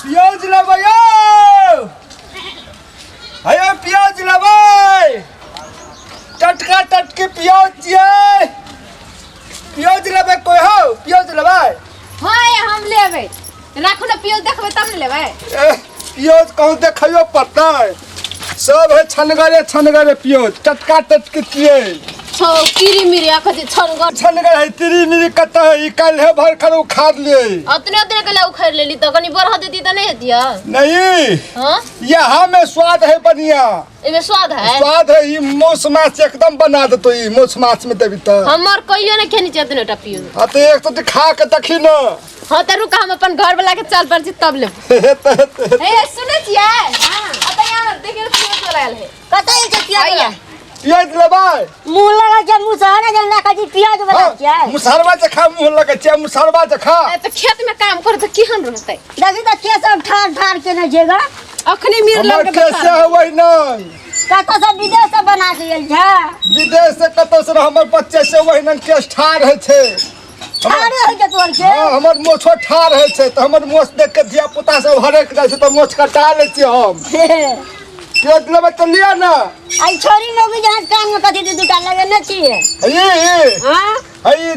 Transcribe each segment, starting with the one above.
प्याज लेबै यौ, हेयौ प्याज लेबै, टटका टटकी प्याज छियै। प्याज लेबै कोइ हौ? प्याज लेबै? हाँ ये हम लेबै, राखू ने प्याज, देखबै तब ने लेबै। एह, प्याज कहूँ देखैयो पड़तै? सब है छनगरे छनगरे प्याज, टटका टटकी छियै। छौ कीड़ी मिरी आखो जे छनगर। छनगर है, तिरी मिरी कतऽ है? ई काल्हे भर खर उखाड़ लिए। अतने अतने के उखाड़ लेली तऽ कनी बढ़ देती तऽ नहीं हेतिय? नहीं। हाँ। यहाँ में स्वाद है बढ़िया। एमे स्वाद है? स्वाद है। ई मौस माछ एकदम बना देतो, ई मौस माछ में देबी तऽ। हमर कहियो नहीं खेनी छै अतने टा पियो। हाँ तऽ एक तो खा के देखी न। हाँ तऽ रुक, हम अपन घर वाला के चल पर छी तब लेब। हेतै हेतै। हे सुनै छियै? अतऽ यहाँ देखियौ प्याज वाला आयल है। कतऽ छै प्याज? आइया। प्याज लेबै? मुँह लगा छै मुसहरा जन लगा छै प्याज वाला छियै। मुसहरवा जे खा मुँह लगै छै, मुसहरवा जे खा। ए, तऽ खेत में काम कर तऽ केहन रहतै? देखी तऽ के सब ठार ठार केने छै गा। अखनी मीर हमर लग के कैसे है वही न। कतऽ से विदेश से बना के आयल छै? विदेश से कतौ से हमर बच्चे से वही न केस ठार है छै। ठारे होइ छै तोहर के? हाँ, हमर मोछो ठार है छै तऽ हमर मोछ देख के धिया पुता सब हरक जाइ छै तऽ मोछ कटा लै छियै हम। प्याज लेबै तऽ लिअ ने। आई छोरी मौगी जहाँ कान में कथी दू दूटा लगेने छियै? ई ई हाँ। ई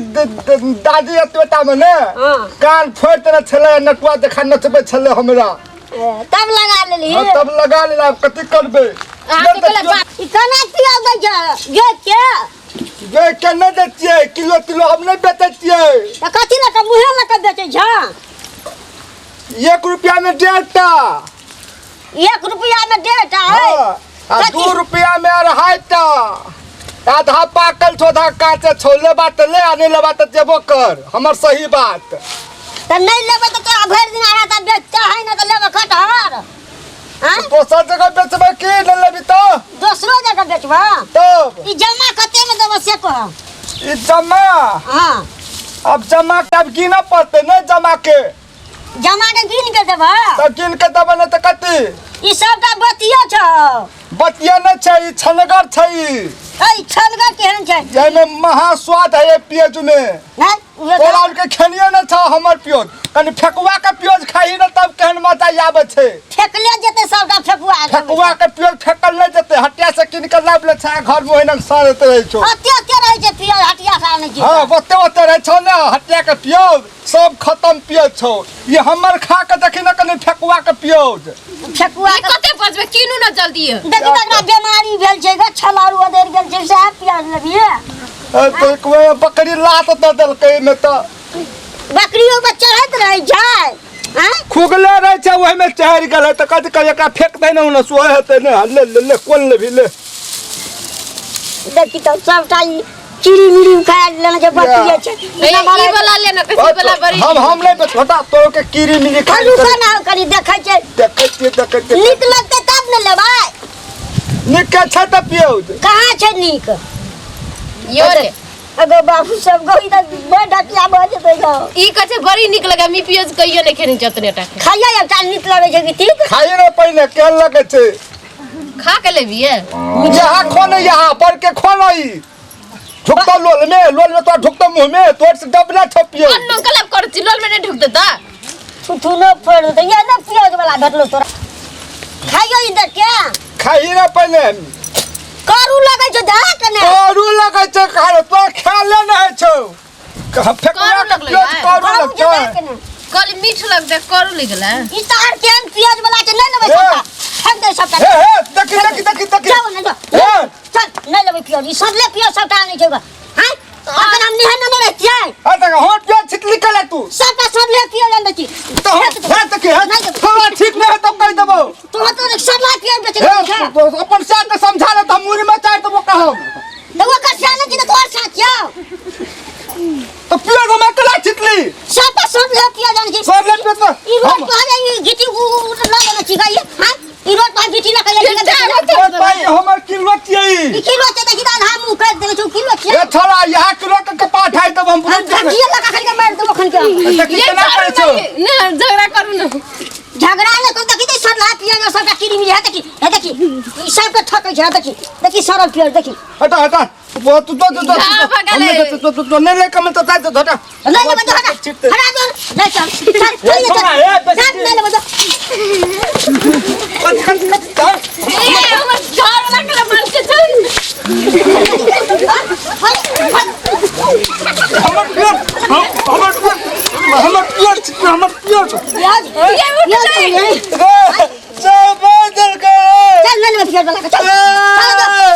दादी एतबेटा मे ने हाँ। कान फोड़ि देने छलै, नटुआ देखा नचबै छलै हमरा। ए, तब लगा लेली? हाँ, तब लगा लेला, आब कथी करबै? अहाँके कहले बाप ई केना प्याज दै छै बेच के? गे के नहि दै छियै, किलो किलो हम नहि बेचै छियै। तऽ कथी लऽ कऽ मुँहे लऽ कऽ बेचै छ? 1 रुपया में 1.5 टा। 1 रुपया में 1.5 टा है? हाँ, आ कथी? 2 रुपया में 2.5 टा। आधा पाकल छौ, आधा काचे छौ। लेबा तऽ ले आ नहि लेबा तऽ जेबो कर, हमर सही बात। तऽ नहि लेबै तऽ तोरा भरि दिन आरा तऽ बेचते है ने, तऽ लेबै कटहर आँय? दोसर जगह बेचबै की, नहि लेबी तऽ? दोसरो जगह बेचबह? तब ई जमा कते में देबऽ से कह। ई जमा? हाँ। अब जमा के आब गिनऽ पड़तै ने जमा के। जमा के गिन के देबऽ? तब गिन के देबै ने तऽ कथी? ई सबटा बतियो छौ। बतिया नहि छै, ई छनगर छै ई। ऐ छनगर केहन छै? एहिमे महा स्वाद है प्याज में। नहि उहे तोरा आरके खेलिए नहि छौ हमर प्याज। कनि फेकुआ के प्याज खाही ने तब केहन मजा आबै छै। फेकले जेतै सबटा फेकुआ। फेकुआ के प्याज फेकल नहि जेतै। हटिया से कीन के लाबि लै छै आ घर में ओहिना सड़ैत रहै छौ। ओते ओते रहै छै प्याज, हटिया से आनै छै। हाँ, ओते ओते रहै छौ ने हटिया के प्याज, सब खत्म प्याज छौ ई। हमर खा के देखी ने कनि फेकुआ के प्याज। फेकुआ ई के कते बजबै? कीनू ने जल्दी। देखी तऽ एकरा बेमारी भेल छै गे, छलारू ओदरि गेल छै, सएह प्याज लेबिहे? ए, तो एक बेर बकरी लात दऽ देलकै एहिमे तऽ। बकरियो पर चढ़ैत रहै छै आँय? खुगले रहै छै, ओहिमे चढ़ि गेलै तऽ कथी कहियै? एकरा फेकतै ने ओना सोहे हेतै ने। ले ले ले, कोन लेबही ले। देखी तऽ सबटा ई चिड़ी मिड़ी उखाड़ लेने छै, बतिये छै। ए, ई वाला ले ने, कथी वाला बड़ी। हम नहि बेच, हटा तो के कीड़ी मिड़ी खा। रुको ना, कनी देखै छै। देखै छियै, देखै छियै। नीक लगतै तब ने लेबै। नीक के छै तऽ पियौज। कहाँ छै नीक? यो ले। अगो बाबू सब गो, ई तऽ बड़ ढकिया भऽ जेतै गो। ई कहै छै बड़ी नीक लगे। मी पियोज कहियो नहीं खेने जतने टा के। खाइए एकटा, नीक लगै छै कि तीत? खाइए ने पहिने, केहन लगै छै। खा के लेबिए। यहाँ खो ने, यहाँ पर के खो ने। ई ढुकतो लोल में, लोल में तोरा ढुकतो मुंह में, तोर से डबला छपियो। अन्नो कलब कर छी, लोल में नहीं ढुकते ता। थुथुनो फोड़ि देतै। ये ने प्याज वाला भेटलो तोरा, खाइयो ई देख के। खाही ने पहिने। करू लगै छै धक ने। करू लगै छै खाए तो, खाले ने होइ छौ। फेकुआ करू के लगलै प्याज है। करू करू लगतै। छै धक ने। कल मीठ लगते, करू लगले। ई तोहर केहन प्याज वाला छै? नहि लेबै। हे। सबटा फेंक दे सबटा। हे हे, देखी देखी देखी देखी। जाओ ने जाओ। हे। चल, नहि लेबै प्याज। ई सब ले प्याज, सबटा आनै छै ओकरा। हैं, अखन हम निहन नहि रहतियै। आ तक होट प्याज छिटली कले तू। सबटा सब ले प्याज आनै छी। तो हे देखी हे। नहि देबै। थोड़ा ठीक नहीं है तो कह देबो। तोहर तो सब प्याज बेचै हे छै। तो अपन साथ के समझा ले तो हम मुड़ी में चाट देबो कहब। तऽ ओकर सियाने छी तऽ तोहर साथ छौ। तो प्याज हम अकेला छिटली। सबटा सब ले प्याज आनै छी। सब ले प्याज तो ई रोड हम पर ई गिटी उ उ लऽ लेने छी गा ई। हैं, ई रोड पर गिटी लऽ के ले छी। रोड पर हमर किलो छियै। ई किलो छै? देखी तऽ आधा मुँह काटि देने छौ, किलो छियै? ए छोरा, यहाँ किलो के कपार ठाइ देब हम। हम धकिए लगा खाली के मारि देबो खन के। देखी ये केना करै छौ। ना झगड़ा करू ना। झगड़ा नहि करू। देखी तऽ सड़ला पियाज सबटा कीड़ी मिली है। देखी है, देखी ई सबके ठकै छै। है देखी देखी, सड़ल पियाज देखी। हटा हटा, वो तू तो तो तो जा, भगले। तो तो तो नहीं ले कमल तो ताई तो हटा। नहि लेबै तऽ हटा। छिटते। हटा दो, नहि चल चल चल। ए, छोड़ा, ए, बेसी चल, नहि लेबै तऽ। हमर पियाज प्याज प्याज रे सब बदल के चल ले ले प्याज वाला के चल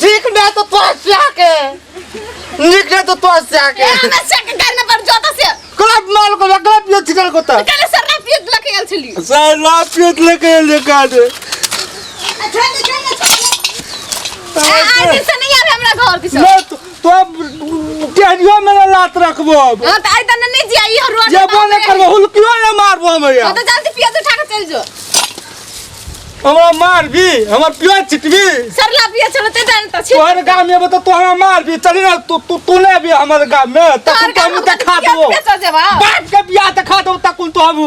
ठीक नहीं तो तोरा से के निक नहीं तो तोरा से के ए हमरा से के गाल में पर जोता से क्लब माल को क्लब पियो छिटल को त काले सरना पियत लके आयल छली साला पियो लेके ले काट छोड़ दे छोड़ दे छोड़ दे ए आज दिन से नहीं आवे हमरा घर दिस ना तो तो अब टेढ़ियो मेरा लात रखबो अब हां त आइ त नहीं जाई रोड जेबो नहीं करबो हुलकियो नहीं मारबो हम हां यार त जल्दी पियत उठा के चल जो हमरा मारबी हमर पियो छिटबी सरला पियत चलते जान त छी तोहर गाँव में तो तोहरा मारबी चली ना तू तू तू नहीं अभी हमर गाँव में तकुन तो हम देखा देबो चल जेबा बाप के बियाह देखा देबो तकुन तो हम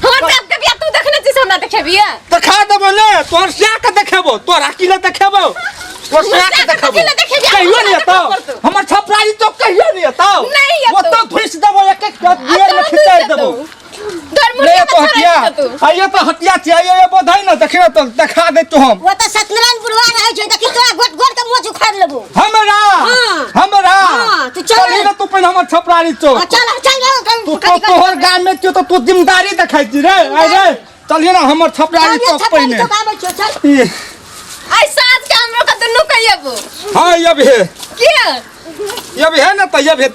हमर बाप के बियाह तू देखने छी हमरा देखेबी देखा देबो ने तोहर सिया के देखेबो तोहरा की ले देखेबो तोहर सिया के देखेबो की ले देखेबी? कहियो नहीं हमरा एतौ देखबो तू। हमर छपरारी तो कहियो नहीं एतौ नहीं एतौ। ओतौ घुसि देबो एक एक बियर में खिचाइ देबो डर ले मुर्गा तो हटिया तू आइयो तो हटिया छी आइयो ये बोधै ना देखियो तो देखा दे तो हम वो तो सत्यनारायण बुढ़वा रहै छै देखी तोरा गोट गोट के मोछ उखाड़ लेबो हमरा हाँ। हमरा हाँ, तू चल। चली ना तू पहिने हमर छपरारी चौक हाँ, चल चल चल तू तो तोहर गाम में छियो तो तू जिम्मेदारी देखै छी रे आइ रे चलिए ना हमर छपरारी चौक पहिने चल ई, आई साँझ के हमरो के दुनू कहिएबो हाँ ये भी है के ये भी है ना तो ये भी है।